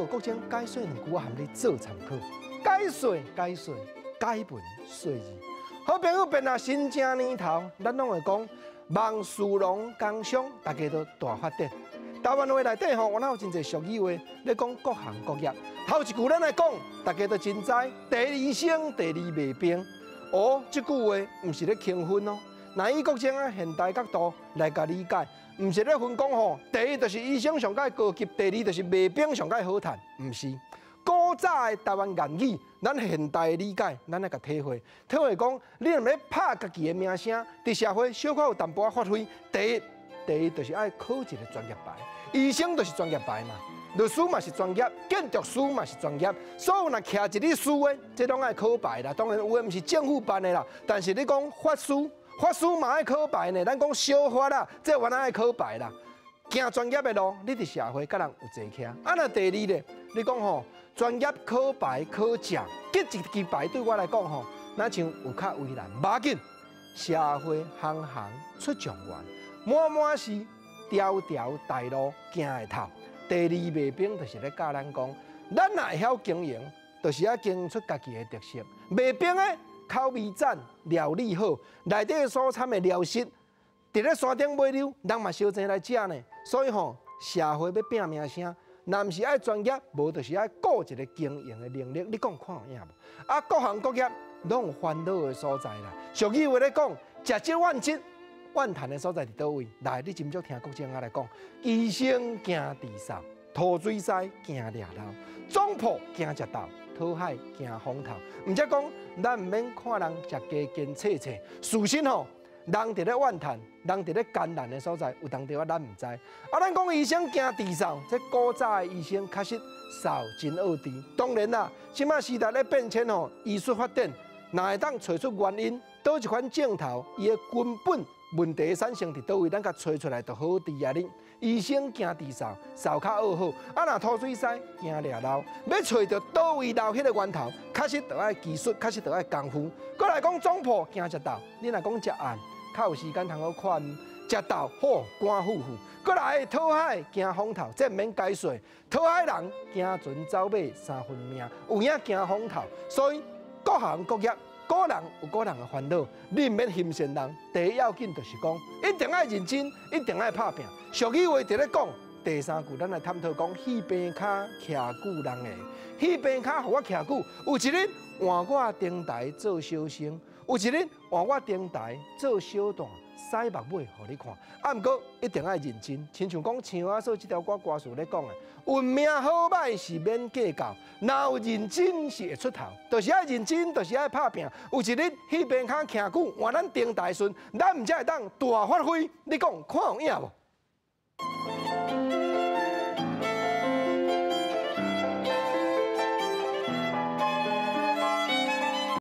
國珍解說兩句，我含你做參考。解說解說解文說字，好朋友變啊，新正年頭，咱攏會講望士農工商，大家都大發展。台灣話內底吼，原來有真濟俗語話，咧講各行各業。頭一句咱來講，大家都真知，第一醫生，第二賣冰。哦，這句話毋是咧評分哦。若以國珍啊現代角度來共理解，毋是咧分講吼，第一就是醫生上蓋高級，第二就是賣冰上蓋好趁，毋是。古早的台灣諺語，咱現代的理解，咱來共體會。體會講，你若欲拍家己的名聲，佇社會小可有淡薄仔發揮。第一，第一就是愛考一個專業牌，醫生就是專業牌嘛，律師嘛是專業，建築師嘛是專業，所有若徛一日師的，這攏愛考牌啦。當然有的毋是政府辦的啦，但是你講法師，法師嘛愛考牌呢。咱講小法啦，這原來愛考牌啦。行專業的路，你佇社會佮人有坐徛。啊，若第二咧，你講吼，專業考牌考證，結一支牌對我來講吼，若像有較為難。無要緊，社會行行出狀元，滿滿是條條大路行會透。第二賣冰就是咧教咱講，咱若會曉經營，就是愛經營出家己的特色。賣冰的口味讚，料理好，內底所摻的料色，佇咧山頂尾溜，人嘛相爭來食呢。所以吼，社會欲拼名聲，若毋是愛專業，無就是愛顧一個經營的能力。你講看有影無？啊，各行各業攏有煩惱的所在啦。俗語話咧講，食這怨這，怨嘆的所在佇佗位？來，你斟酌聽國珍仔來講，醫生驚治嗽，塗水師驚掠漏，總鋪驚食豆，討海驚風頭。毋則講，咱毋免看人食加堅脆脆，事實吼，人佇咧怨嘆，人佇咧艱難的所在，有當時仔咱毋知。啊，咱講醫生驚治嗽，這古早的醫生確實嗽真惡治。當然啦，這馬時代咧變遷吼，醫術發展，若會當揣出原因，佗一款症頭，伊的根本問題產生佇佗位，咱共揣出來就好治啊！恁醫生驚治嗽，嗽較惡好。啊，若塗水師驚掠漏，欲揣著佗位漏彼个源頭，確實著愛技術，確實著愛功夫。閣來講總鋪驚食豆，你若講食暗，較有時間通好看，食豆好肝呼呼。閣來討海驚風頭，這毋免解說。討海人驚船走馬三分命，有影驚風頭，所以各行各業，各人有各人的煩惱，你毋免欣羨人。第一要緊就是講，一定愛認真，一定愛拍拚。俗語話佇咧講，第三句咱來探討講，戲棚跤徛久人會，戲棚跤予我徛久，有一日換我登台做小生，有一日換我登台做小旦，使目尾予你看。啊，毋過一定愛認真，親像講唱啊，所這條歌歌詞咧講的，運命好歹是免計較，若有認真是會出頭，就是愛認真，就是愛拍拚。有一日戲棚跤徛久，換咱登台時，咱毋才會當大發揮。你講看有影無？